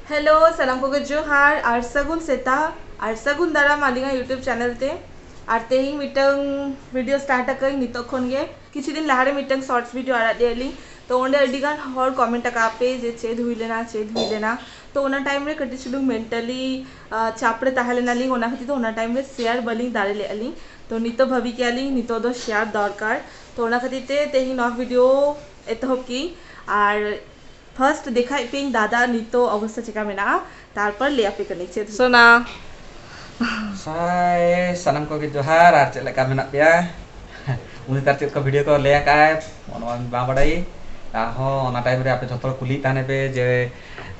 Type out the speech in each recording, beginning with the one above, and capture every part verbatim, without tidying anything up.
Hello, ᱥᱟᱱᱟᱢ ᱠᱚᱜᱮ ᱡᱚᱦᱟᱨ ᱟᱨ ᱥᱟᱹᱜᱩᱱ ᱥᱮᱛᱟᱜ ᱟᱨ ᱥᱟᱹᱜᱩᱱ ᱫᱟᱨᱟᱢ ᱟᱹᱞᱤᱧᱟᱜ YouTube ᱪᱮᱱᱮᱞ ᱛᱮ᱾ ᱟᱨ ᱛᱮᱦᱮᱧ ᱢᱤᱫᱴᱟᱝ ᱵᱷᱤᱰᱤᱭᱳ ᱥᱴᱟᱨᱴ ᱟᱠᱟᱫᱟᱹᱧ ᱱᱤᱛᱚᱜ ᱠᱷᱚᱱ ᱜᱮ᱾ ᱠᱤᱪᱷᱩ ᱫᱤᱱ ᱞᱟᱦᱟᱨᱮ ᱢᱤᱫᱴᱟᱝ ᱥᱚᱨᱴᱥ ᱵᱷᱤᱰᱤᱭᱳ ᱟᱲᱟᱜ ᱞᱮᱫ ᱞᱤᱧ, ᱛᱚ ᱚᱸᱰᱮ ᱟᱹᱰᱤ ᱜᱟᱱ ᱦᱚᱲ ᱠᱚᱢᱮᱱᱴ ᱟᱠᱟᱫ ᱯᱮ ᱡᱮ ᱪᱮᱫ ᱦᱩᱭ ᱞᱮᱱᱟ, ᱪᱮᱫ ᱦᱩᱭ ᱞᱮᱱᱟ᱾ ᱛᱚ ᱚᱱᱟ ᱴᱟᱭᱤᱢ ᱨᱮ ᱠᱟᱹᱴᱤᱡ ᱪᱩᱞᱩᱝ ᱢᱮᱱᱴᱟᱞᱤ ᱪᱟᱯ ᱨᱮ ᱛᱟᱦᱮᱸ ᱞᱮᱱᱟᱞᱤᱧ, ᱚᱱᱟ ᱠᱷᱟᱹᱛᱤᱨ ᱛᱮ ᱚᱱᱟ ᱴᱟᱭᱤᱢ ᱨᱮ ᱥᱮᱭᱟᱨ ᱵᱟᱹᱞᱤᱧ ᱫᱟᱲᱮ ᱞᱮᱫᱼᱟ ᱞᱤᱧ᱾ ᱛᱚ ᱱᱤᱛᱚᱜ ᱵᱷᱟᱹᱵᱤ ᱠᱮᱜᱼᱟ ᱞᱤᱧ ᱱᱤᱛᱚᱜ ᱫᱚ ᱥᱮᱭᱟᱨ ᱫᱚᱨᱠᱟᱨ᱾ ᱛᱚ ᱚᱱᱟ ᱠᱷᱟᱹᱛᱤᱨ ᱛᱮ ᱛᱮᱦᱮᱧ ᱱᱚᱣᱟ ᱵᱷᱤᱰᱤᱭᱳ ᱮᱛᱚᱦᱚᱵ ᱠᱤᱧ᱾ ᱟᱨ ᱯᱷᱟᱨᱥᱴ ᱫᱮᱠᱷᱟᱭᱮᱫ ᱯᱮᱭᱟᱹᱧ ᱫᱟᱫᱟ ᱱᱤᱛᱚᱜ ᱚᱵᱚᱥᱛᱟ ᱪᱮᱠᱟ ᱢᱮᱱᱟᱜᱼᱟ, ᱛᱟᱨᱯᱚᱨ ᱞᱟᱹᱭ ᱟᱯᱮ ᱠᱟᱹᱱᱟᱹᱧ᱾ ᱪᱮᱫ ᱥᱳᱱᱟ? ᱥᱟᱭ ᱥᱟᱱᱟᱢ ᱠᱚᱜᱮ ᱡᱚᱦᱟᱨ ᱟᱨ ᱪᱮᱫ ᱞᱮᱠᱟ ᱢᱮᱱᱟᱜ ᱯᱮᱭᱟ? ᱩᱱᱤ ᱛᱟᱨ ᱪᱮᱫ ᱠᱚ ᱵᱷᱤᱰᱤᱭᱳ ᱠᱚ ᱞᱟᱹᱭ ᱟᱠᱟᱫ, ᱚᱱᱟ ᱢᱟ ᱵᱟᱝ ᱵᱟᱰᱟᱭ᱾ ᱟᱨᱦᱚᱸ ᱚᱱᱟ ᱴᱟᱭᱤᱢ ᱨᱮ ᱟᱯᱮ ᱡᱷᱚᱛᱚ ᱦᱚᱲ ᱠᱩᱞᱤᱭᱮᱫ ᱛᱟᱦᱮᱱ ᱯᱮ ᱡᱮ,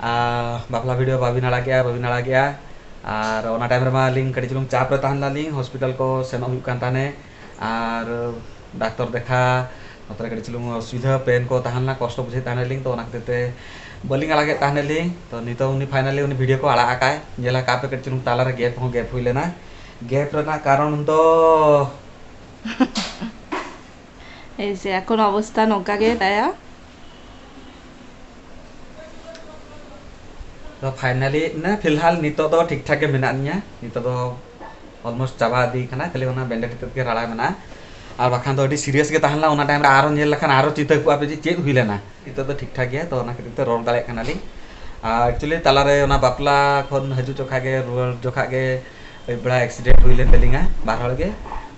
ᱟᱨ ᱵᱟᱯᱞᱟ ᱵᱷᱤᱰᱤᱭᱳ ᱵᱟᱵᱤᱱ ᱟᱲᱟᱜᱮᱜᱼᱟ, ᱵᱟᱵᱤᱱ ᱟᱲᱟᱜᱮᱜᱼᱟ᱾ ᱟᱨ ᱚᱱᱟ ᱴᱟᱭᱤᱢ ᱨᱮᱢᱟ ᱟᱹᱞᱤᱧ ᱠᱟᱹᱴᱤᱡ ᱪᱩᱞᱩᱝ ᱪᱟᱯ ᱨᱮ ᱛᱟᱦᱮᱸ ᱞᱮᱱᱟᱞᱤᱧ, ᱦᱚᱥᱯᱤᱴᱟᱞ ᱠᱚ ᱥᱮᱱᱚᱜ ᱦᱩᱭᱩᱜ ᱠᱟᱱ ᱛᱟᱦᱮᱸᱫ᱾ ᱟᱨ ᱰᱟᱠᱛᱚᱨ ᱫᱮᱠᱷᱟ, ᱱᱚᱛᱮ ᱨᱮ ᱠᱟᱹᱴᱤᱡ ᱪᱩᱞᱩᱝ ᱚᱥᱩᱵᱤᱫᱷᱟ, ᱯᱮᱱ ᱠᱚ ᱛᱟᱦᱮᱸ ᱞᱮᱱᱟ, ᱠᱚᱥᱴᱚ ᱵᱩᱡᱷᱟᱹᱣᱮᱫ ᱛᱟᱦᱮᱱᱟᱞᱤᱧ, ᱛᱚ ᱚᱱᱟ ᱠᱷᱟᱹᱛᱤᱨ ᱛᱮ ᱵᱟᱹᱞᱤᱧ ᱟᱲᱟᱜᱮᱫ ᱛᱟᱦᱮᱱᱟᱞᱤᱧ᱾ ᱛᱚ ᱱᱤᱛᱚᱜ ᱩᱱᱤ ᱯᱷᱟᱭᱱᱟᱞᱤ ᱩᱱᱤ ᱵᱷᱤᱰᱤᱭᱳ ᱠᱚ ᱟᱲᱟᱜ ᱟᱠᱟᱫ, ᱧᱮᱞ ᱟᱠᱟᱫ ᱯᱮ ᱠᱟᱹᱴᱤᱡ ᱪᱩᱞᱩᱝ ᱛᱟᱞᱟᱨᱮ ᱜᱮᱯ ᱦᱚᱸ ᱜᱮᱯ ᱦᱩᱭ ᱞᱮᱱᱟ᱾ ᱜᱮᱯ ᱨᱮᱱᱟᱜ ᱠᱟᱨᱚᱱ ᱫᱚ ᱮᱭ ᱥᱮ ᱮᱠᱷᱚᱱ ᱚᱵᱚᱥᱛᱟ ᱱᱚᱝᱠᱟ ᱜᱮ ᱛᱟᱭᱟ᱾ ᱛᱚ ᱯᱷᱟᱭᱱᱟᱞᱤ ᱱᱟ ᱯᱷᱤᱞᱦᱟᱞ ᱱᱤᱛᱚᱜ ᱫᱚ ᱴᱷᱤᱠ ᱴᱷᱟᱠ ᱜᱮ ᱢᱮᱱᱟᱜ ᱞᱤᱧᱟ᱾ ᱱᱤᱛᱚᱜ ᱫᱚ ᱚᱞᱢᱳᱥᱴ ᱪᱟᱵᱟ ᱤᱫᱤ ᱠᱟᱱᱟ, ᱠᱷᱟᱹᱞᱤ ᱚᱱᱟ ᱵᱮᱱᱰᱮᱰ ᱛᱮᱫ ᱜᱮ ᱨᱟᱲᱟ ᱢᱮᱱᱟᱜᱼᱟ᱾ ᱟᱨ ᱵᱟᱠᱷᱟᱱ ᱫᱚ ᱟᱹᱰᱤ ᱥᱤᱨᱤᱭᱟᱥ ᱜᱮ ᱛᱟᱦᱮᱸ ᱞᱮᱱᱟ ᱚᱱᱟ ᱴᱟᱭᱤᱢ ᱨᱮ, ᱟᱨᱚ ᱧᱮᱞ ᱞᱮᱠᱷᱟᱱ ᱟᱨᱚ ᱪᱤᱱᱛᱟᱹ ᱠᱚᱜᱼᱟ ᱯᱮ ᱡᱮ ᱪᱮᱫ ᱦᱩᱭ ᱞᱮᱱᱟ᱾ ᱱᱤᱛᱚᱜ ᱫᱚ ᱴᱷᱤᱠ ᱴᱷᱟᱠ ᱜᱮᱭᱟ, ᱛᱚ ᱚᱱᱟ ᱠᱷᱟᱹᱛᱤᱨ ᱛᱮ ᱨᱚᱲ ᱫᱟᱲᱮᱭᱟᱜ ᱠᱟᱱᱟᱞᱤᱧ᱾ ᱟᱨ ᱮᱠᱪᱩᱭᱮᱞᱤ ᱛᱟᱞᱟᱨᱮ ᱚᱱᱟ ᱵᱟᱯᱞᱟ ᱠᱷᱚᱱ ᱦᱤᱡᱩᱜ ᱡᱚᱠᱷᱟ ᱜᱮ, ᱨᱩᱣᱟᱹᱲ ᱡᱚᱠᱷᱟ ᱜᱮ ᱟᱹᱭᱩᱵ ᱵᱮᱲᱟ ᱮᱠᱥᱤᱰᱮᱱᱴ ᱦᱩᱭ ᱞᱮᱱ ᱛᱟᱹᱞᱤᱧᱟ ᱵᱟᱨ ᱦᱚᱲ ᱜᱮ᱾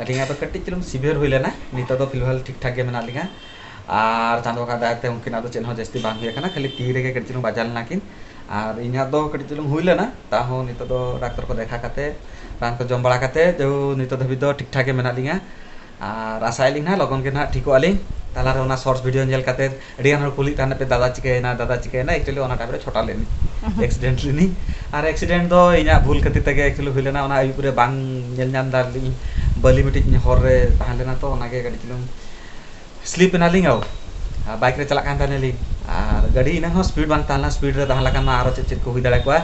ᱟᱹᱞᱤᱧᱟᱜ ᱫᱚ ᱠᱟᱹᱴᱤᱡ ᱪᱩᱞᱩᱝ ᱥᱤᱵᱷᱤᱭᱟᱨ ᱦᱩᱭ ᱞᱮᱱᱟ, ᱱᱤᱛᱚᱜ ᱫᱚ ᱯᱷᱤᱞᱦᱟᱞ ᱴᱷᱤᱠ ᱴᱷᱟᱠ ᱜᱮ ᱢᱮᱱᱟᱜ ᱞᱤᱧᱟ᱾ ᱟᱨ ᱪᱟᱸᱫᱳ ᱵᱚᱸᱜᱟ ᱫᱟᱭᱟ ᱛᱮ ᱩᱱᱠᱤᱱᱟᱜ ᱫᱚ ᱪᱮᱫ ᱦᱚᱸ ᱡᱟᱹᱥᱛᱤ ᱵᱟᱝ ᱦᱩᱭ ᱟᱠᱟᱱᱟ, ᱠᱷᱟᱹᱞᱤ ᱛᱤ ᱨᱮᱜᱮ ᱠᱟᱹᱴᱤᱡ ᱪᱩᱞᱩᱝ ᱵᱟᱡᱟᱣ ᱞᱮᱱᱟ ᱠᱤᱱ᱾ ᱟᱨ ᱤᱧᱟᱹᱜ ᱫᱚ ᱠᱟᱹᱴᱤᱡ ᱪᱩᱞᱩᱝ ᱦᱩᱭ ᱞᱮᱱᱟ, ᱛᱟᱦᱚᱸ ᱱᱤᱛᱚᱜ ᱫᱚ ᱰᱟᱠᱛᱚᱨ ᱠᱚ ᱫᱮᱠᱷᱟ ᱠᱟᱛᱮ, ᱨᱟᱱ ᱠᱚ ᱡᱚᱢ ᱵᱟᱲᱟ ᱠᱟᱛᱮ, ᱡᱮᱦᱩ ᱱᱤᱛᱚᱜ ᱫᱷᱟᱹᱵᱤᱡ ᱫᱚ ᱴᱷᱤᱠ ᱴᱷᱟᱠ ᱜᱮ ᱢᱮᱱᱟᱜ ᱞᱤᱧᱟ᱾ ᱟᱨ ᱟᱥᱟᱭᱮᱫ ᱞᱤᱧ ᱱᱟᱦᱟᱜ ᱞᱚᱜᱚᱱ ᱜᱮ ᱱᱟᱦᱟᱜ ᱴᱷᱤᱠᱚᱜ ᱟᱹᱞᱤᱧ᱾ ᱛᱟᱞᱟᱨᱮ ᱚᱱᱟ ᱥᱚᱨᱴᱥ ᱵᱷᱤᱰᱤᱭᱳ ᱧᱮᱞ ᱠᱟᱛᱮ ᱟᱹᱰᱤ ᱜᱟᱱ ᱦᱚᱲ ᱠᱩᱞᱤᱜ ᱛᱟᱦᱮᱱ ᱯᱮ, "ᱫᱟᱫᱟ ᱪᱤᱠᱟᱹᱭᱮᱱᱟ, ᱫᱟᱫᱟ ᱪᱤᱠᱟᱹᱭᱮᱱᱟ?" ᱮᱠᱪᱩᱭᱮᱞᱤ ᱚᱱᱟ ᱴᱟᱭᱤᱢ ᱨᱮ ᱪᱷᱚᱴᱟ ᱞᱮᱱ, ᱮᱠᱥᱤᱰᱮᱱᱴ ᱞᱮᱱᱤᱧ᱾ ᱟᱨ ᱮᱠᱥᱤᱰᱮᱱᱴ ᱫᱚ ᱤᱧᱟᱹᱜ ᱵᱷᱩᱞ ᱠᱷᱟᱹᱛᱤᱨ ᱛᱮᱜᱮ ᱮᱠᱪᱩᱭᱮᱞᱤ ᱦᱩᱭ ᱞᱮᱱᱟ᱾ ᱚᱱᱟ ᱟᱹᱭᱩᱵ ᱨᱮ ᱵᱟᱝ ᱧᱮᱞ ᱧᱟᱢ ᱫᱟᱞᱤᱧ, ᱵᱟᱹᱞᱤ ᱢᱤᱫᱴᱤᱡ ᱦᱚᱨ ᱨᱮ ᱛᱟᱦᱮᱸ ᱞᱮᱱᱟ, ᱛᱚ ᱚᱱᱟᱜᱮ ᱠᱟᱹᱴᱤᱡ ᱪᱩᱞᱩᱝ ᱥᱞᱤᱯ ᱮᱱᱟᱞᱤᱧ᱾ ᱟᱨ ᱵᱟᱭᱤᱠ ᱨᱮ ᱪᱟᱞᱟᱜ ᱠᱟᱱ ᱛᱟᱦᱮᱱᱟᱞᱤᱧ, ᱟᱨ ᱜᱟᱹᱰᱤ ᱤᱱᱟᱹᱝ ᱦᱚᱸ ᱥᱯᱤᱰ ᱵᱟᱝ ᱛᱟᱦᱮᱸ ᱞᱮᱱᱟ᱾ ᱥᱯᱤᱰ ᱨᱮ ᱛᱟᱦᱮᱸ ᱞᱮᱠᱷᱟᱱ ᱢᱟ ᱟᱨᱚ ᱪᱮᱫ ᱪᱮᱫ ᱠᱚ ᱦᱩᱭ ᱫᱟᱲᱮ ᱠᱚᱜᱼᱟ᱾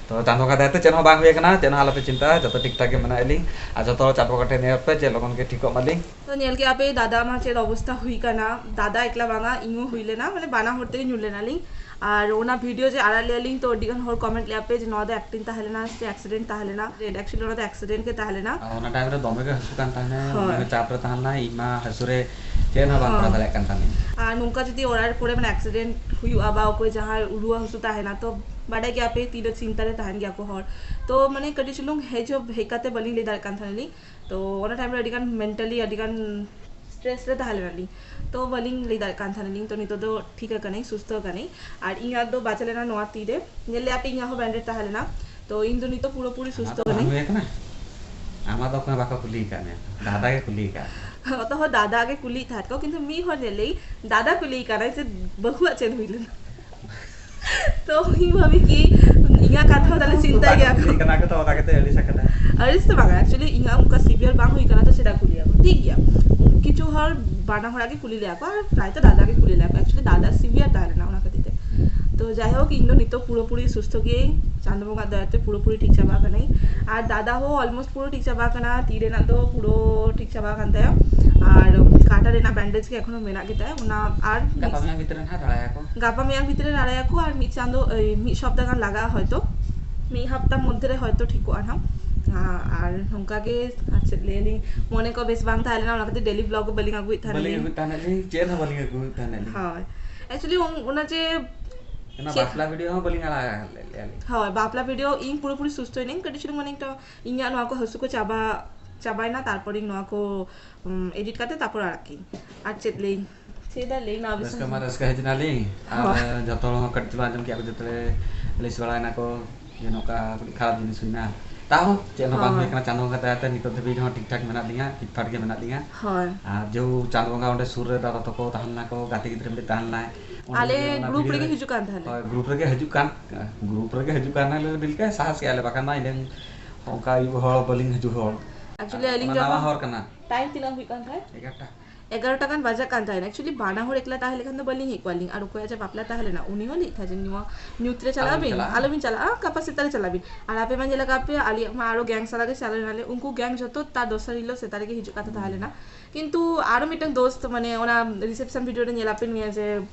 ᱛᱚ ᱪᱟᱸᱫᱳ ᱵᱚᱸᱜᱟ ᱫᱟᱭᱟ ᱛᱮ ᱪᱮᱫ ᱦᱚᱸ ᱵᱟᱝ ᱦᱩᱭ ᱟᱠᱟᱱᱟ, ᱪᱮᱫ ᱦᱚᱸ ᱟᱞᱚᱯᱮ ᱪᱤᱱᱛᱟᱹᱜᱼᱟ, ᱡᱚᱛᱚ ᱴᱷᱤᱠ ᱴᱷᱟᱠ ᱜᱮ ᱢᱮᱱᱟᱜ ᱞᱤᱧ᱾ ᱟᱨ ᱡᱚᱛᱚ ᱦᱚᱲ ᱪᱟᱸᱫᱳ ᱵᱚᱸᱜᱟ ᱴᱷᱮᱱ ᱱᱮᱦᱚᱨ ᱯᱮ ᱡᱮ ᱞᱚᱜᱚᱱ ᱜᱮ ᱴᱷᱤᱠᱚᱜ ᱢᱟᱞᱤᱧ᱾ ᱛᱚ ᱧᱮᱞ ᱠᱮᱜᱼᱟ ᱯᱮ ᱫᱟᱫᱟ ᱢᱟ ᱪᱮᱫ ᱚᱵᱚᱥᱛᱟ ᱦᱩᱭ ᱠᱟᱱᱟ᱾ ᱫᱟᱫᱟ ᱮᱠᱞᱟ ᱵᱟᱝᱟ, ᱤᱧ ᱦᱚᱸ ᱦᱩᱭ ᱞᱮᱱᱟ, ᱢᱟᱱᱮ ᱵᱟᱱᱟ ᱦᱚᱲ ᱛᱮᱜᱮ ᱧᱩᱨ ᱞᱮᱱᱟᱞᱤᱧ᱾ ᱟᱨ ᱚᱱᱟ ᱵᱷᱤᱰᱤᱭᱳ ᱡᱮ ᱟᱲᱟᱜ ᱞᱮᱭᱟ ᱞᱤᱧ, ᱛᱚ ᱟᱹᱰᱤ ᱜᱟᱱ ᱦᱚᱲ ᱠᱚᱢᱮᱱᱴ ᱞᱮᱭᱟ ᱯᱮ ᱡᱮ ᱱᱚᱣᱟ ᱫᱚ ᱮᱠᱴᱤᱝ ᱛᱟᱦᱮᱸ ᱞᱮᱱᱟ ᱥᱮ ᱮᱠᱥᱤᱰᱮᱱᱴ ᱛᱟᱦᱮᱸ ᱞᱮᱱᱟ᱾ ᱮᱠᱪᱩᱭᱮᱞᱤ ᱚᱱᱟ ᱫᱚ ᱮᱠᱥᱤᱰᱮᱱᱴ ᱜᱮ ᱛᱟᱦᱮᱸ ᱞᱮᱱᱟ᱾ ᱟᱨ ᱚᱱᱟ ᱴᱟᱭᱤᱢ ᱨᱮ ᱫᱚᱢᱮ ᱜᱮ ᱦᱟᱹᱥᱩ ᱠᱟᱱ ᱛᱟᱦᱮᱱᱟ, ᱦᱳᱭ᱾ ᱫᱚᱢᱮ ᱪᱟᱯ ᱨᱮ ᱛᱟᱦᱮᱸ ᱞᱮᱱᱟ᱾ ᱤᱧ ᱢᱟ ᱦᱟᱹᱥᱩ ᱨᱮ ᱪᱮᱫ ᱦᱚᱸ ᱵᱟᱝ ᱠᱚᱨᱟᱣ ᱦᱚᱸ᱾ ᱫᱟᱲᱮᱭᱟᱜ ᱠᱟᱱ ᱛᱟᱦᱮᱱᱤᱧ᱾ ᱟᱨ ᱱᱚᱝᱠᱟ ᱡᱩᱫᱤ ᱚᱲᱟᱜ ᱠᱚᱨᱮ ᱢᱟᱱᱮ ᱮᱠᱥᱤᱰᱮᱱᱴ ᱦᱩᱭᱩᱜᱼᱟ ᱵᱟ ᱚᱠᱚᱭ ᱡᱟᱦᱟᱸᱭ ᱨᱩᱣᱟᱹ ᱦᱟᱹᱥᱩ ᱛᱟᱦᱮᱱᱟ, ᱛᱚ ᱵᱟᱰᱟᱭ ᱜᱮᱭᱟ ᱯᱮ ᱛᱤᱱᱟᱹᱜ ᱪᱤᱱᱛᱟ ᱨᱮ ᱛᱟᱦᱮᱱ ᱜᱮᱭᱟ ᱠᱚ ᱦᱚᱲ᱾ ᱛᱚ ᱢᱟᱱᱮ ᱠᱟᱹᱴᱤᱡ ᱪᱩᱞᱩᱝ ᱦᱮᱡ ᱦᱚᱸ ᱦᱮᱡ ᱠᱟᱛᱮ ᱵᱟᱹᱞᱤᱧ ᱞᱟᱹᱭ ᱫᱟᱲᱮᱭᱟᱜ ᱠᱟᱱ ᱛᱟᱦᱮᱱᱟᱞᱤᱧ᱾ ᱛᱚ ᱚᱱᱟ ᱴᱟᱭᱤᱢ ᱨᱮ ᱟᱹᱰᱤ ᱜᱟᱱ ᱢᱮᱱᱴᱟᱞᱤ ᱟᱹᱰᱤ ᱜᱟᱱ ᱥᱴᱨᱮᱥ ᱨᱮ ᱛᱟᱦᱮᱸ ᱞᱮᱱᱟᱞᱤᱧ᱾ ᱛᱚ ᱵᱟᱹᱞᱤᱧ ᱞᱟᱹᱭ ᱫᱟᱲᱮᱭᱟᱜ ᱠᱟᱱ ᱛᱟᱦᱮᱱᱟᱞᱤᱧ᱾ ᱛᱚ ᱱᱤᱛᱚᱜ ᱫᱚ ᱴᱷᱤᱠ ᱟᱠᱟᱱᱟᱹᱧ, ᱥᱩᱥᱛᱷᱚ ᱟᱠᱟᱱᱟᱹᱧ᱾ ᱟᱨ ᱤᱧᱟᱹᱜ ᱫᱚ ᱵᱟᱡᱟᱣ ᱞᱮᱱᱟ ᱱᱚᱣᱟ ᱛᱤ ᱨᱮ, ᱧᱮᱞ ᱞᱮᱜᱼᱟ ᱯᱮ ᱤᱧᱟᱹᱜ ᱦᱚᱸ ᱵᱮᱱᱰᱮᱰ ᱛᱟᱦᱮᱸ ᱞᱮᱱᱟ᱾ ᱛᱚ ᱤᱧ ᱫᱚ ᱱᱤᱛᱚᱜ ᱯᱩᱨᱟᱹᱯᱩᱨᱤ ᱟᱢᱟᱜ ᱥᱩᱥᱛᱷᱚ ᱫᱚ ᱵᱟᱝ ᱠᱟᱹᱱᱟᱹᱧ᱾ ᱦᱩᱭ ᱟᱠᱟᱱᱟ? ᱟᱢᱟᱜ ᱫᱚ ᱚᱠᱚᱭ ᱦᱚᱸ ᱵᱟᱠᱚ ᱠᱩᱞᱤ ᱟᱠᱟᱫ ᱢᱮᱭᱟ, ᱫᱟᱫᱟ ᱜᱮ ᱠᱩᱞᱤ ᱟᱠᱟᱫ ᱢᱮᱭᱟ᱾ ᱚᱛᱚ ᱦᱚᱸ ᱫᱟᱫᱟ ᱜᱮ ᱠᱩᱞᱤᱭᱮᱫ ᱛᱟᱦᱮᱸᱫ ᱠᱚ, ᱠᱤᱱᱛᱩ ᱢᱤᱫ ᱦᱚᱲ ᱧᱮᱞ ᱞᱮᱭ ᱫᱟᱫᱟ ᱠᱩᱞᱤᱭᱮ ᱠᱟᱱᱟᱭ ᱡᱮ ᱵᱟᱹᱦᱩᱣᱟᱜ ᱪᱮᱫ ᱦᱩᱭ ᱞᱮᱱᱟ᱾ ᱛᱚ ᱤᱧ ᱵᱷᱟᱵᱤ ᱠᱤ ᱤᱧᱟᱹᱜ ᱠᱟᱛᱷᱟ ᱦᱚᱸ ᱛᱟᱦᱞᱮ ᱪᱤᱱᱛᱟᱹ ᱜᱮᱭᱟ ᱠᱚ᱾ ᱠᱟᱱᱟ ᱠᱚ, ᱛᱚ ᱚᱱᱟ ᱠᱟᱛᱮ ᱟᱹᱲᱤᱥ ᱟᱠᱟᱫᱟ᱾ ᱟᱹᱲᱤᱥ ᱫᱚ ᱵᱟᱝᱟ, ᱮᱠᱪᱩᱭᱮᱞᱤ ᱤᱧᱟᱹᱜ ᱚᱱᱠᱟ ᱥᱤᱵᱷᱤᱭᱟᱨ ᱵᱟᱝ ᱦᱩᱭ ᱠᱟᱱᱟ, ᱛᱚ ᱪᱮᱫᱟᱜ ᱠᱩᱞᱤᱭᱟ ᱠᱚ? ᱴᱷᱤᱠ ᱜᱮᱭᱟ, ᱠᱤᱪᱷᱩ ᱦᱚᱲ ᱵᱟᱱᱟ ᱦᱚᱲᱟᱜ ᱜᱮ ᱠᱩᱞᱤ ᱞᱮᱭᱟ ᱠᱚ, ᱟᱨ ᱯᱨᱟᱭ ᱛᱚ ᱫᱟᱫᱟ ᱜᱮ ᱠᱩᱞᱤ ᱞᱮᱭᱟ ᱠᱚ᱾ ᱮᱠᱪᱩᱭᱮᱞᱤ ᱫᱟᱫᱟ ᱥᱤᱵᱷᱤᱭᱟᱨ ᱛᱟᱦᱮᱸ ᱞᱮᱱᱟ, ᱚᱱᱟ ᱠᱷᱟᱹᱛᱤᱨ ᱛᱮ᱾ ᱛᱚ ᱡᱟᱭᱦᱳᱠ, ᱤᱧ ᱫᱚ ᱱᱤᱛᱚᱜ ᱯᱩᱨᱟᱹᱯᱩᱨᱤ ᱥᱩᱥᱛᱷᱚ ᱜᱤᱭᱟᱹᱧ, ᱪᱟᱸᱫᱳ ᱵᱚᱸᱜᱟ ᱫᱟᱭᱟᱛᱮ ᱯᱩᱨᱟᱹᱯᱩᱨᱤ ᱴᱷᱤᱠ ᱪᱟᱵᱟ ᱟᱠᱟᱱᱟᱹᱧ᱾ ᱟᱨ ᱫᱟᱫᱟ ᱦᱚᱸ ᱚᱞᱢᱳᱥᱴ ᱯᱩᱨᱟᱹ ᱴᱷᱤᱠ ᱪᱟᱵᱟ ᱟᱠᱟᱱᱟ, ᱛᱤ ᱨᱮᱱᱟᱜ ᱫᱚ ᱯᱩᱨᱟᱹ ᱴᱷᱤᱠ ᱪᱟᱵᱟ ᱟᱠᱟᱱ ᱛᱟᱭᱟ᱾ ᱟᱨ ᱠᱟᱴᱟ ᱨᱮᱱᱟᱜ ᱵᱮᱱᱰᱮᱡᱽ ᱜᱮ ᱮᱠᱷᱚᱱᱳ ᱢᱮᱱᱟᱜ ᱜᱮᱛᱟᱭᱟ, ᱚᱱᱟ ᱟᱨ ᱜᱟᱯᱟ ᱢᱤᱫ ᱢᱮᱭᱟᱝ ᱵᱷᱤᱛᱨᱤ ᱨᱮ ᱱᱟᱦᱟᱜ ᱨᱟᱲᱟᱭᱟᱠᱚ᱾ ᱜᱟᱯᱟ ᱢᱮᱭᱟᱝ ᱵᱷᱤᱛᱨᱤ ᱨᱮ ᱨᱟᱲᱟᱭᱟᱠᱚ, ᱟᱨ ᱢᱤᱫ ᱪᱟᱸᱫᱳ, ᱮᱭ, ᱢᱤᱫ ᱦᱟᱯᱛᱟ ᱜᱟᱱ ᱞᱟᱜᱟᱜᱼᱟ ᱦᱚᱭᱛᱳ, ᱢᱤᱫ ᱦᱟᱯᱛᱟ ᱢᱚᱫᱽᱫᱷᱮ ᱨᱮ ᱦᱚᱭᱛᱳ ᱴᱷᱤᱠᱚᱜᱼᱟ ᱱᱟᱦᱟᱜ᱾ ᱟᱨ ᱱᱚᱝᱠᱟ ᱜᱮ, ᱟᱨ ᱪᱮᱫ ᱞᱟᱹᱭᱟᱞᱤᱧ, ᱢᱚᱱᱮ ᱠᱚ ᱵᱮᱥ ᱵᱟᱝ ᱛᱟᱦᱮᱸ ᱞᱮᱱᱟ, ᱚᱱᱟ ᱠᱷᱟᱹᱛᱤᱨ ᱰᱮᱞᱤ ᱵᱞᱚᱜ ᱵᱟᱹᱞᱤᱧ ᱟᱹᱜᱩᱭᱮᱫ ᱛᱟᱦᱮᱱᱟ ᱵᱟᱹᱞᱤᱧ ᱞᱤᱧ᱾ ᱟᱹᱜᱩᱭᱮᱫ ᱛᱟᱦᱮᱱᱟ ᱞᱤᱧ, ᱪᱮᱫ ᱦᱚᱸ ᱵᱟᱹᱞᱤᱧ ᱟᱹᱜᱩᱭᱮᱫ ᱛᱟᱦᱮᱱᱟ ᱞᱤᱧ᱾ ᱦᱳᱭ, ᱮᱠᱪᱩᱭᱮᱞᱤ ᱚᱱᱟ ᱡᱮ ᱚᱱᱟ ᱪᱮᱫ ᱵᱟᱯᱞᱟ ᱵᱷᱤᱰᱤᱭᱳ ᱦᱚᱸ ᱵᱟᱹᱞᱤᱧ ᱟᱲᱟᱜ ᱞᱮᱫ ᱞᱮᱭᱟ ᱞᱤᱧ᱾ ᱦᱳᱭ, ᱵᱟᱯᱞᱟ ᱵᱷᱤᱰᱤᱭᱳ ᱤᱧ ᱯᱩᱨᱟᱹᱯᱩᱨᱤ ᱥᱩᱥᱛᱷᱚᱭᱮᱱᱟᱹᱧ, ᱠᱟᱹᱴᱤᱡ ᱪᱩᱞᱩᱝ ᱢᱟᱱᱮ ᱮᱠᱴᱟ ᱤᱧᱟᱹᱜ ᱱᱚᱣᱟ ᱠᱚ ᱦᱟᱹᱥᱩ ᱠᱚ ᱪᱟᱵᱟ, ᱪᱟᱵᱟᱭᱮᱱᱟ, ᱛᱟᱨᱯᱚᱨᱮ ᱤᱧ ᱱᱚᱣᱟ ᱠᱚ, ᱩᱢ, ᱮᱰᱤᱴ ᱠᱟᱛᱮ ᱛᱟᱨᱯᱚᱨ ᱟᱲᱟᱜ ᱠᱤᱧ᱾ ᱟᱨ ᱪᱮᱫ ᱞᱟᱹᱭ, ᱪᱮᱫ ᱟᱨ ᱞᱟᱹᱭ ᱢᱮ, ᱟᱵᱮᱱ ᱨᱟᱹᱥᱠᱟᱹ ᱥᱟᱶ ᱢᱟ ᱨᱟᱹᱥᱠᱟᱹ ᱦᱮᱡ ᱮᱱᱟᱞᱤᱧ, ᱟᱨ ᱦᱳᱭ᱾ ᱡᱚᱛᱚ ᱦᱚᱲ ᱦᱚᱸ ᱠᱟᱹᱴᱤᱡ ᱪᱩᱞᱩᱝ ᱟᱸᱡᱚᱢ ᱠᱮᱫᱟ ᱠᱚ, ᱡᱚᱛᱚ ᱞᱮ ᱟᱹᱲᱤᱥ ᱵᱟᱲᱟᱭᱮᱱᱟ ᱠᱚ ᱡᱮ ᱱᱚᱝᱠᱟ ᱠᱟᱹᱴᱤᱡ ᱠᱷᱟᱨᱟᱯ ᱡᱤᱱᱤᱥ ᱦᱩᱭᱱᱟ᱾ ᱛᱟᱣ ᱪᱮᱫ ᱦᱚᱸ ᱵᱟᱝ ᱦᱳᱭ᱾ ᱦᱩᱭ ᱠᱟᱱᱟ, ᱪᱟᱸᱫᱳ ᱵᱚᱸᱜᱟ ᱫᱟᱭᱟᱛᱮ ᱱᱤᱛᱚᱜ ᱫᱷᱟᱹᱵᱤᱡ ᱦᱚᱸ ᱴᱷᱤᱠ ᱴᱷᱟᱠ ᱢᱮᱱᱟᱜ ᱞᱤᱧᱟ, ᱯᱷᱤᱴ ᱯᱷᱟᱴ ᱜᱮ ᱢᱮᱱᱟᱜ ᱞᱤᱧᱟ᱾ ᱦᱳᱭ᱾ ᱟᱨ ᱡᱮᱦᱮᱛᱩ ᱪᱟᱸᱫᱳ ᱵᱚᱸᱜᱟ ᱚᱸᱰᱮ ᱥᱩᱨ ᱨᱮ ᱫᱟᱫᱟ ᱛᱟᱠᱚ ᱛᱟᱦᱮᱸ ᱞᱮᱱᱟ ᱠᱚ, ᱜᱟᱛᱮ ᱜᱤᱫᱽᱨᱟᱹ ᱢᱤᱫᱴᱮᱡ ᱛᱟᱦᱮᱸ ᱞᱮᱱᱟᱭ, ᱚᱸᱰᱮ ᱟᱞᱮ ᱚᱱᱟ ᱜᱨᱩᱯ ᱵᱷᱤᱰᱤᱭᱳ ᱨᱮᱜᱮ ᱨᱮ-, ᱦᱤᱡᱩᱜ ᱠᱟᱱ ᱛᱟᱦᱮᱱᱟ᱾ ᱦᱳᱭ, ᱜᱨᱩᱯ ᱨᱮᱜᱮ ᱦᱤᱡᱩᱜ ᱠᱟᱱ, ᱜᱨᱩᱯ ᱨᱮᱜᱮ ᱦᱤᱡᱩᱜ ᱠᱟᱱ ᱞᱟᱹᱭ ᱞᱮᱠᱟ ᱥᱟᱦᱟᱡᱽ ᱠᱮᱜᱼᱟ ᱞᱮ, ᱵᱟᱠᱷᱟᱱ ᱢᱟ ᱤᱧ ᱨᱮᱱ ᱚᱱᱠᱟ ᱟᱹᱭᱩᱵ ᱦᱚᱲ ᱵᱟᱹᱞᱤᱧ ᱦᱤᱡᱩᱜ ᱦᱚᱲ᱾ ᱮᱠᱪᱩᱭᱮᱞᱤ ᱟᱹᱞᱤᱧ ᱚᱱᱟ ᱱᱟᱣᱟ ᱡᱚᱠᱷᱚᱱ ᱦᱚᱲ ᱠᱟᱱᱟ᱾ ᱴᱟᱭᱤᱢ ᱛᱤᱱᱟᱹᱜ ᱦᱩᱭᱩᱜ ᱠᱟᱱ ᱛᱟᱦᱮᱸᱫ? ᱮᱜᱟᱨᱚᱴᱟ᱾ ᱮᱜᱟᱨᱚᱴᱟ ᱜᱟᱱ ᱵᱟᱡᱟᱜ ᱠᱟᱱ ᱛᱟᱦᱮᱱᱟ᱾ ᱮᱠᱪᱩᱭᱮᱞᱤ ᱵᱟᱱᱟ ᱦᱚᱲ ᱮᱠᱞᱟ ᱛᱟᱦᱮᱸ ᱞᱮᱠᱷᱟᱱ ᱫᱚ ᱵᱟᱹᱞᱤᱧ ᱦᱮᱡ ᱠᱚᱜᱼᱟ ᱞᱤᱧ᱾ ᱟᱨ ᱚᱠᱚᱭᱟᱜ ᱡᱮ ᱵᱟᱯᱞᱟ ᱛᱟᱦᱮᱸ ᱞᱮᱱᱟ, ᱩᱱᱤ ᱦᱚᱸ ᱞᱟᱹᱭᱮᱫ ᱛᱟᱦᱮᱸ ᱡᱮ, "ᱱᱚᱣᱟ ᱧᱩᱛ ᱨᱮ ᱪᱟᱞᱟᱜ ᱟᱞᱚᱵᱤᱱ ᱟᱹᱵᱤᱱ, ᱪᱟᱞᱟᱜᱼᱟ᱾ ᱟᱞᱚᱵᱤᱱ ᱪᱟᱞᱟᱜᱼᱟ, ᱜᱟᱯᱟ ᱥᱮᱛᱟᱜ ᱨᱮ ᱪᱟᱞᱟᱜ ᱵᱤᱱ᱾" ᱟᱨ ᱟᱯᱮ ᱢᱟ ᱧᱮᱞ ᱟᱠᱟᱫ ᱯᱮ, ᱟᱞᱮᱭᱟᱜ ᱢᱟ ᱟᱨᱚ ᱜᱮᱝ ᱥᱟᱞᱟᱜ ᱜᱮ ᱪᱟᱞᱟᱣ ᱞᱮᱱᱟᱞᱮ᱾ ᱩᱱᱠᱩ ᱜᱮᱝ ᱡᱷᱚᱛᱚ ᱛᱟᱨ ᱫᱚᱥᱟᱨ ᱦᱤᱞᱳᱜ ᱥᱮᱛᱟᱜ ᱨᱮᱜᱮ ᱦᱤᱡᱩᱜ ᱠᱟᱛᱷᱟ ᱛᱟᱦᱮᱸ ᱞᱮᱱᱟ᱾ ᱠᱤᱱᱛᱩ ᱟᱨᱚ ᱢᱤᱫᱴᱟᱝ ᱫᱳᱥᱛ, ᱢᱟᱱᱮ, ᱚᱱᱟ ᱨᱤᱥᱮᱯᱥᱚᱱ ᱵᱷᱤᱰᱤᱭᱳ ᱨᱮ ᱧᱮᱞ ᱟᱯᱮ ᱱᱤᱭᱟᱹ ᱡᱮ,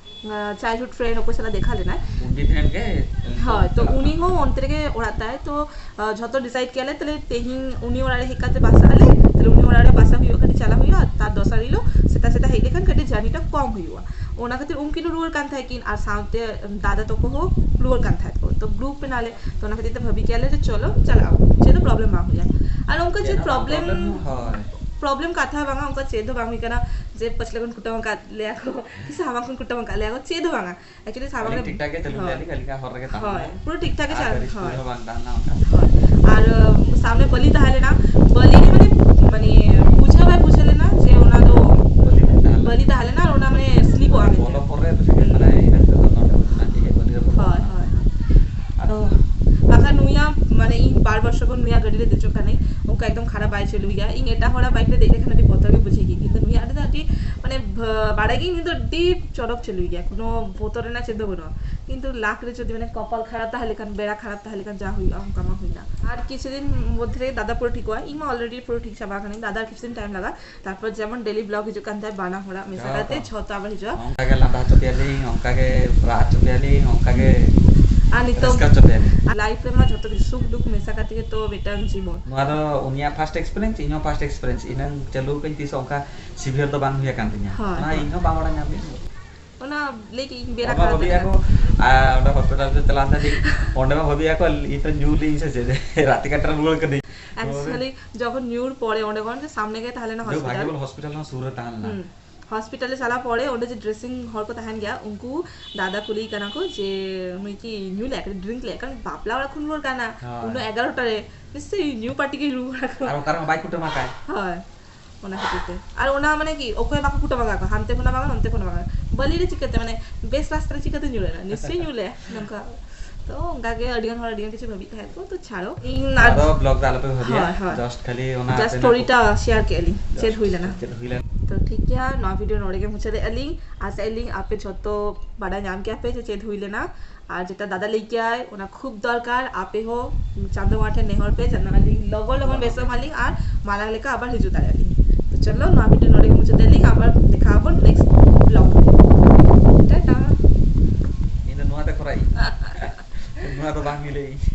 ᱟᱸ, ᱪᱟᱭᱞᱰᱦᱩᱰ ᱯᱷᱨᱮᱱᱰ ᱚᱠᱚᱭ ᱥᱟᱞᱟᱜ ᱫᱮᱠᱷᱟ ᱞᱮᱱᱟᱭ᱾ ᱩᱱᱤ ᱴᱷᱮᱱ ᱜᱮ ᱦᱳᱭ, ᱛᱚ ᱪᱟᱞᱟᱜ ᱩᱱᱤ ᱠᱟᱱᱟ᱾ ᱦᱚᱸ ᱚᱱᱛᱮ ᱨᱮᱜᱮ ᱚᱲᱟᱜ ᱛᱟᱭ᱾ ᱛᱚ, ᱟᱸ, ᱡᱷᱚᱛᱚ ᱰᱤᱥᱟᱭᱤᱰ ᱠᱮᱭᱟᱞᱮ, ᱛᱟᱦᱞᱮ ᱛᱮᱦᱮᱧ ᱩᱱᱤ ᱚᱲᱟᱜ ᱨᱮ ᱦᱮᱡ ᱠᱟᱛᱮ ᱵᱟᱥᱟᱜ ᱟᱞᱮ, ᱛᱟᱦᱞᱮ ᱩᱱᱤ ᱚᱲᱟᱜ ᱨᱮ ᱵᱟᱥᱟ ᱦᱩᱭᱩᱜᱼᱟ, ᱠᱟᱹᱴᱤᱡ ᱪᱟᱞᱟᱜ ᱦᱩᱭᱩᱜᱼᱟ, ᱛᱟᱨ ᱫᱚᱥᱟᱨ ᱦᱤᱞᱳᱜ ᱥᱮᱛᱟᱜ ᱥᱮᱛᱟᱜ ᱦᱮᱡ ᱞᱮᱠᱷᱟᱱ ᱠᱟᱹᱴᱤᱡ ᱡᱟᱨᱱᱤᱴᱟ ᱠᱚᱢ ᱦᱩᱭᱩᱜᱼᱟ᱾ ᱚᱱᱟ ᱠᱷᱟᱹᱛᱤᱨ ᱩᱱᱠᱤᱱ ᱦᱚᱸ ᱨᱩᱣᱟᱹᱲ ᱠᱟᱱ ᱛᱟᱦᱮᱸ ᱠᱤᱱ, ᱟᱨ ᱥᱟᱶᱛᱮ ᱫᱟᱫᱟ ᱛᱟᱠᱚ ᱦᱚᱸ ᱨᱩᱣᱟᱹᱲ ᱠᱟᱱ ᱛᱟᱦᱮᱸᱫ ᱠᱚ᱾ ᱛᱚ, ᱜᱨᱩᱯ ᱮᱱᱟᱞᱮ, ᱛᱚ ᱚᱱᱟ ᱠᱷᱟᱹᱛᱤᱨ ᱛᱮ ᱵᱷᱟᱹᱵᱤ ᱠᱮᱭᱟᱞᱮ ᱡᱮ ᱪᱚᱞᱚ ᱪᱟᱞᱟᱜ ᱟᱵᱚᱱ, ᱪᱮᱫ ᱦᱚᱸ ᱯᱨᱚᱵᱞᱮᱢ ᱵᱟᱝ ᱦᱩᱭᱩᱜᱼᱟ᱾ ᱟᱨ ᱚᱱᱠᱟ ᱪᱮᱫ ᱪᱮᱫ ᱦᱚᱸ ᱵᱟᱝ ᱯᱨᱚᱵᱞᱮᱢ, ᱯᱨᱚᱵᱞᱮᱢ, ᱦᱳᱭ᱾ ᱯᱨᱚᱵᱞᱮᱢ ᱠᱟᱛᱷᱟ ᱵᱟᱝᱟ, ᱚᱱᱠᱟ ᱪᱮᱫ ᱦᱚᱸ ᱵᱟᱝ ᱦᱩᱭ ᱠᱟᱱᱟ ᱡᱮ ᱯᱟᱹᱪᱷᱞᱟᱹ ᱠᱷᱚᱱ ᱠᱩᱴᱟᱹᱢ ᱟᱠᱟᱫ ᱞᱮᱭᱟ ᱠᱚ, ᱥᱮ ᱥᱟᱢᱟᱝ ᱠᱷᱚᱱ ᱠᱩᱴᱟᱹᱢ ᱟᱠᱟᱫ ᱞᱮᱭᱟ ᱠᱚ, ᱪᱮᱫ ᱦᱚᱸ ᱵᱟᱝᱟ᱾ ᱮᱠᱪᱩᱭᱮᱞᱤ ᱥᱟᱢᱟᱝ ᱟᱹᱞᱤᱧ ᱨᱮ ᱴᱷᱤᱠ ᱴᱷᱟᱠ ᱜᱮ ᱪᱟᱹᱞᱩ ᱦᱳᱭ᱾ ᱞᱮᱫᱟ ᱞᱤᱧ, ᱟᱹᱞᱤᱧᱟᱜ ᱦᱚᱨ ᱨᱮᱜᱮ ᱛᱟᱦᱮᱸ ᱦᱳᱭ, ᱞᱮᱱᱟ᱾ ᱯᱩᱨᱟᱹ ᱴᱷᱤᱠ ᱴᱷᱟᱠ ᱜᱮ ᱟᱨ ᱪᱟᱹᱞᱩ, ᱜᱟᱹᱰᱤ ᱦᱳᱭ᱾ ᱥᱯᱤᱰ ᱦᱚᱸ ᱵᱟᱝ ᱛᱟᱦᱮᱸ ᱞᱮᱱᱟ ᱚᱱᱠᱟ᱾ ᱦᱳᱭ᱾ ᱟᱨ, ᱟᱸ, ᱥᱟᱢᱱᱮ ᱵᱟᱹᱞᱤ ᱛᱟᱦᱮᱸ ᱞᱮᱱᱟ, ᱵᱟᱹᱞᱤ ᱨᱮ ᱢᱟᱱᱮ, ᱢᱟᱱᱮ ᱵᱩᱡᱷᱟᱹᱣ ᱵᱟᱭ ᱵᱩᱡᱷᱟᱹᱣ ᱞᱮᱱᱟ ᱡᱮ ᱚᱱᱟ ᱫᱚ ᱵᱟᱹᱞᱤ ᱛᱟᱦᱮᱸ ᱞᱮᱱᱟ᱾ ᱵᱟᱹᱞᱤ ᱛᱟᱦᱮᱸ ᱞᱮᱱᱟ ᱟᱨ ᱚᱱᱟ ᱢᱟᱱᱮ ᱥᱞᱤᱯᱚᱜᱼᱟ ᱢᱮᱱᱛᱮ᱾ ᱵᱚᱞᱚ ᱯᱚᱨᱮ ᱵᱩᱡᱷᱟᱹᱣ ᱠᱮᱫ, ᱢᱟᱱᱮ ᱤᱱᱟᱹ ᱛᱮᱫᱚ ᱱᱚᱰᱮ ᱠᱷᱚᱱᱟᱜ ᱴᱷᱤᱠ ᱜᱮ ᱵᱟᱹᱞᱤ ᱨᱮ ᱵᱚᱞᱚ ᱦᱳᱭ, ᱠᱟᱱᱟ᱾ ᱦᱳᱭ᱾ ᱟᱫᱚ ᱵᱟᱠᱷᱟᱱ ᱱᱩᱭᱟᱜ, ᱢᱟᱱᱮ, ᱤᱧ ᱵᱟᱨ ᱵᱚᱪᱷᱚᱨ ᱠᱷᱚᱱ ᱱᱩᱭᱟᱜ ᱜᱟᱹᱰᱤ ᱨᱮ ᱫᱮᱡᱚᱜ ᱠᱟᱹᱱᱟᱹᱧ, ᱚᱱᱠᱟ ᱮᱠᱫᱚᱢ ᱠᱷᱟᱨᱟᱯ ᱵᱟᱭ ᱪᱟᱹᱞᱩᱭ ᱜᱮᱭᱟ᱾ ᱤᱧ ᱮᱴᱟᱜ ᱦᱚᱲᱟᱜ ᱵᱟᱭᱤᱠ ᱨᱮ ᱫᱮᱡ ᱞᱮᱠᱷᱟᱱ ᱟᱹᱰᱤ ᱵᱚᱛᱚᱨ ᱜᱮ ᱵᱩᱡᱷᱟᱹᱜ ᱜᱮᱭᱟ, ᱠᱤᱱᱛᱩ ᱱᱩᱭᱟᱜ ᱨᱮᱫᱚ ᱟᱹᱰᱤ, ᱢᱟᱱᱮ, ᱵᱷ-, ᱵᱟᱲᱟᱭ ᱜᱮ ᱤᱧ ᱫᱚ ᱟᱹᱰᱤ ᱪᱚᱨᱚᱠ ᱪᱟᱹᱞᱩᱭ ᱜᱮᱭᱟ, ᱠᱳᱱᱳ ᱵᱚᱛᱚᱨ ᱨᱮᱱᱟᱜ ᱪᱮᱫ ᱦᱚᱸ ᱵᱟᱹᱱᱩᱜᱼᱟ᱾ ᱠᱤᱱᱛᱩ ᱞᱟᱠ ᱨᱮ ᱡᱩᱫᱤ, ᱢᱟᱱᱮ, ᱠᱚᱯᱟᱞ ᱠᱷᱟᱨᱟᱯ ᱛᱟᱦᱮᱸ ᱞᱮᱠᱷᱟᱱ, ᱵᱮᱲᱟ ᱠᱷᱟᱨᱟᱯ ᱛᱟᱦᱮᱸ ᱞᱮᱠᱷᱟᱱ ᱡᱟ ᱦᱩᱭᱩᱜᱼᱟ, ᱚᱱᱠᱟ ᱢᱟ ᱦᱩᱭᱱᱟ᱾ ᱟᱨ ᱠᱤᱪᱷᱩ ᱫᱤᱱ ᱢᱚᱫᱽᱫᱷᱮ ᱨᱮ ᱫᱟᱫᱟ ᱯᱩᱨᱟᱹ ᱴᱷᱤᱠᱚᱜᱼᱟ, ᱤᱧ ᱢᱟ already ᱯᱩᱨᱟᱹ ᱴᱷᱤᱠ ᱪᱟᱵᱟ ᱟᱠᱟᱱᱟᱹᱧ, ᱫᱟᱫᱟ ᱟᱨ ᱠᱤᱪᱷᱩ ᱫᱤᱱ ᱴᱟᱭᱤᱢ ᱞᱟᱜᱟᱜᱼᱟ᱾ ᱛᱟᱨᱯᱚᱨ ᱡᱮᱢᱚᱱ ᱰᱮᱞᱤ ᱵᱞᱚᱜ ᱦᱤᱡᱩᱜ ᱠᱟᱱ ᱛᱟᱦᱮᱸᱫ ᱵᱟᱱᱟ ᱦᱚᱲᱟᱜ ᱢᱮᱥᱟ ᱡᱚᱛᱚ᱾ ᱠᱟᱛᱮ, ᱡᱷᱚᱛᱚ ᱟᱵᱟᱨ ᱦᱤᱡᱩᱜᱼᱟ᱾ ᱚᱱᱠᱟ ᱜᱮ ᱞᱟᱸᱫᱟ ᱦᱚᱪᱚ ᱯᱮᱭᱟᱞᱤᱧ, ᱚᱱᱠᱟ ᱜᱮ ᱨᱟᱜ ᱦᱚᱪᱚ ᱯᱮᱭᱟᱞᱤᱧ, ᱚᱱᱠᱟ ᱜᱮ ᱟᱨ ᱱᱤᱛᱚᱝ ᱨᱟᱹᱥᱠᱟᱹ ᱦᱚᱪᱚ ᱯᱮᱭᱟᱞᱤᱧ᱾ ᱞᱟᱭᱤᱯᱷ ᱨᱮᱢᱟ ᱡᱷᱚᱛᱚ ᱠᱤᱪᱷᱩ ᱥᱩᱠ ᱫᱩᱠ ᱢᱮᱥᱟ ᱠᱟᱛᱮ ᱜᱮ ᱛᱚ ᱢᱤᱫᱴᱟᱝ ᱡᱤᱵᱚᱱ᱾ ᱱᱚᱣᱟ ᱫᱚ ᱩᱱᱤᱭᱟᱜ first experience, ᱤᱧ ᱦᱚᱸ first experience᱾ ᱤᱱᱟᱹᱝ ᱪᱟᱹᱞᱩ ᱠᱟᱹᱧ ᱛᱤᱥ ᱦᱚᱸ ᱚᱱᱠᱟ severe ᱫᱚ ᱵᱟᱝ ᱦᱩᱭ ᱟᱠᱟᱱ ᱛᱤᱧᱟ᱾ ᱦᱳᱭ, ᱚᱱᱟ ᱦᱳᱭ᱾ ᱤᱧ ᱦᱚᱸ ᱵᱟᱝ ᱵᱟᱲᱟᱭ ᱧᱟᱢ ᱞᱤᱧ᱾ ᱚᱱᱟ ᱞᱟᱹᱭ ᱠᱮᱫ ᱤᱧ ᱵᱮᱲᱟ ᱦᱚᱲᱢᱟ ᱠᱷᱟᱨᱟᱯ ᱵᱷᱟᱹᱵᱤᱭᱟ ᱠᱟᱱᱟ᱾ ᱠᱚ, ᱟᱨ ᱚᱸᱰᱮ ᱦᱚᱥᱯᱤᱴᱟᱞ ᱨᱮ ᱪᱟᱞᱟᱣ ᱞᱮᱱᱟ ᱞᱤᱧ, ᱚᱸᱰᱮ ᱢᱟ ᱵᱷᱟᱹᱵᱤᱭᱟ ᱠᱚ, ᱤᱧ ᱫᱚ ᱧᱩ ᱞᱤᱧ ᱥᱮ ᱪᱮᱫ, ᱨᱟᱛ ᱠᱟᱴᱟ ᱨᱩᱣᱟᱹᱲ ᱠᱟᱹᱱᱟᱹᱧ᱾ Actually, ᱡᱚᱠᱷᱚᱱ ᱧᱩᱨ ᱯᱚᱨᱮ ᱚᱸᱰᱮ ᱠᱷᱚᱱ ᱡᱮ ᱥᱟᱢᱱᱮ ᱜᱮ ᱛᱟᱦᱮᱸ ᱞᱮᱱᱟ ᱡᱚ ᱵᱷᱟᱜᱮ ᱦᱚᱥᱯᱤᱴᱟᱞ᱾ ᱵᱚᱞ ᱦᱚᱥᱯᱤᱴᱟᱞ ᱦᱚᱸ ᱥᱩᱨ ᱨᱮ ᱛᱟᱦᱮᱸ ᱞᱮᱱᱟ᱾ ᱦᱩᱸ᱾ ᱦᱚᱥᱯᱤᱴᱟᱞ ᱨᱮ ᱪᱟᱞᱟᱣ ᱯᱚᱨᱮ ᱚᱸᱰᱮ ᱡᱮ ᱰᱨᱮᱥᱤᱝ ᱦᱚᱲ ᱠᱚ ᱛᱟᱦᱮᱱ ᱜᱮᱭᱟ, ᱩᱱᱠᱩ ᱫᱟᱫᱟ ᱠᱩᱞᱤᱭᱮ ᱠᱟᱱᱟ ᱠᱚ ᱡᱮ, "ᱱᱩᱭ ᱠᱤ ᱧᱩ ᱞᱮᱫ? ᱠᱟᱹᱴᱤᱡ ᱰᱨᱤᱝᱠ ᱞᱮᱫ?" ᱠᱟᱨᱚᱱ ᱵᱟᱯᱞᱟ ᱚᱲᱟᱜ ᱠᱷᱚᱱ ᱨᱩᱣᱟᱹᱲ ᱠᱟᱱᱟ, ᱦᱳᱭ᱾ ᱩᱱᱟᱹᱜ ᱮᱜᱟᱨᱚᱴᱟ ᱨᱮ, ᱱᱤᱥᱪᱚᱭ ᱧᱩ ᱯᱟᱨᱴᱤ ᱜᱮ ᱨᱩᱣᱟᱹᱲ ᱟᱠᱚ᱾ ᱟᱨ ᱚᱠᱟ ᱨᱮᱦᱚᱸ ᱵᱟᱭ ᱠᱩᱴᱟᱹᱢ ᱟᱠᱟᱫ᱾ ᱦᱳᱭ, ᱚᱱᱟ ᱠᱷᱟᱹᱛᱤᱨ ᱛᱮ᱾ ᱟᱨ ᱚᱱᱟ ᱢᱟᱱᱮ ᱠᱤ, ᱚᱠᱚᱭ ᱵᱟᱠᱚ ᱠᱩᱴᱟᱹᱢ ᱟᱠᱟᱫ ᱠᱚᱣᱟ, ᱦᱟᱱᱛᱮ ᱠᱷᱚᱱᱟᱜ ᱵᱟᱝᱟ, ᱱᱚᱱᱛᱮ ᱠᱷᱚᱱᱟᱜ ᱵᱟᱝᱟ᱾ ᱵᱟᱹᱞᱤ ᱨᱮ ᱪᱤᱠᱟᱹᱛᱮ, ᱢᱟᱱᱮ, ᱵᱮᱥ ᱨᱟᱥᱛᱟ ᱨᱮ ᱪᱤᱠᱟᱹᱛᱮ ᱧᱩᱨ ᱮᱱᱟ? ᱱᱤᱥᱪᱚᱭ ᱧᱩ ᱞᱮ, ᱱᱚᱝᱠᱟ᱾ ᱛᱚ, ᱚᱱᱠᱟ ᱜᱮ ᱟᱹᱰᱤ ᱜᱟᱱ ᱦᱚᱲ ᱟᱹᱰᱤ ᱜᱟᱱ ᱠᱤᱪᱷᱩ ᱵᱷᱟᱹᱵᱤ ᱛᱟᱦᱮᱸ ᱠᱚ, ᱛᱚ ᱪᱷᱟᱲᱚ᱾ ᱤᱧ ᱟᱨ ᱟᱫᱚ ᱵᱞᱚᱜ ᱫᱚ ᱟᱞᱚᱯᱮ ᱵᱷᱟᱹᱵᱤᱭᱟ, ᱦᱳᱭ, ᱦᱳᱭ᱾ Just ᱠᱷᱟᱹᱞᱤ ᱚᱱᱟ just ᱟᱯᱮ story ᱱᱟᱴᱚᱠ ᱴᱟ share ᱠᱮᱫ ᱞᱤᱧ, ᱪᱮᱫ just ᱦᱩᱭ ᱞᱮᱱᱟ᱾ ᱪᱮᱫ ᱦᱩᱭ ᱞᱮᱱᱟ? ᱛᱚ ᱴᱷᱤᱠ ᱜᱮᱭᱟ, ᱱᱚᱣᱟ ᱵᱷᱤᱰᱤᱭᱳ ᱱᱚᱰᱮ ᱜᱮ ᱢᱩᱪᱟᱹᱫᱮᱫᱼᱟ ᱞᱤᱧ᱾ ᱟᱥᱟᱭᱟᱞᱤᱧ ᱟᱯᱮ ᱡᱷᱚᱛᱚ ᱵᱟᱰᱟᱭ ᱧᱟᱢ ᱠᱮᱭᱟ ᱯᱮ ᱡᱮ ᱪᱮᱫ ᱦᱩᱭ ᱞᱮᱱᱟ, ᱟᱨ ᱡᱮᱴᱟ ᱫᱟᱫᱟ ᱞᱟᱹᱭ ᱠᱮᱜᱼᱟᱭ ᱚᱱᱟ ᱠᱷᱩᱵ ᱫᱚᱨᱠᱟᱨ᱾ ᱟᱯᱮ ᱦᱚᱸ ᱪᱟᱸᱫᱳ ᱵᱚᱸᱜᱟ ᱴᱷᱮᱱ ᱱᱮᱦᱚᱨ ᱯᱮ ᱡᱮᱱᱚ ᱟᱹᱞᱤᱧ ᱞᱚᱜᱚᱱ ᱞᱚᱜᱚᱱ ᱵᱮᱥᱚᱜ ᱢᱟᱞᱤᱧ ᱟᱨ ᱢᱟᱲᱟᱝ ᱞᱮᱠᱟ ᱟᱵᱟᱨ ᱦᱤᱡᱩᱜ ᱫᱟᱲᱮᱭᱟᱜ ᱞᱤᱧ᱾ ᱛᱚ ᱪᱚᱞᱚ, ᱱᱚᱣᱟ ᱵᱷᱤᱰᱤᱭᱳ ᱱᱚᱰᱮ ᱜᱮ ᱢᱩᱪᱟᱹᱫᱮᱫᱼᱟ ᱞᱤᱧ᱾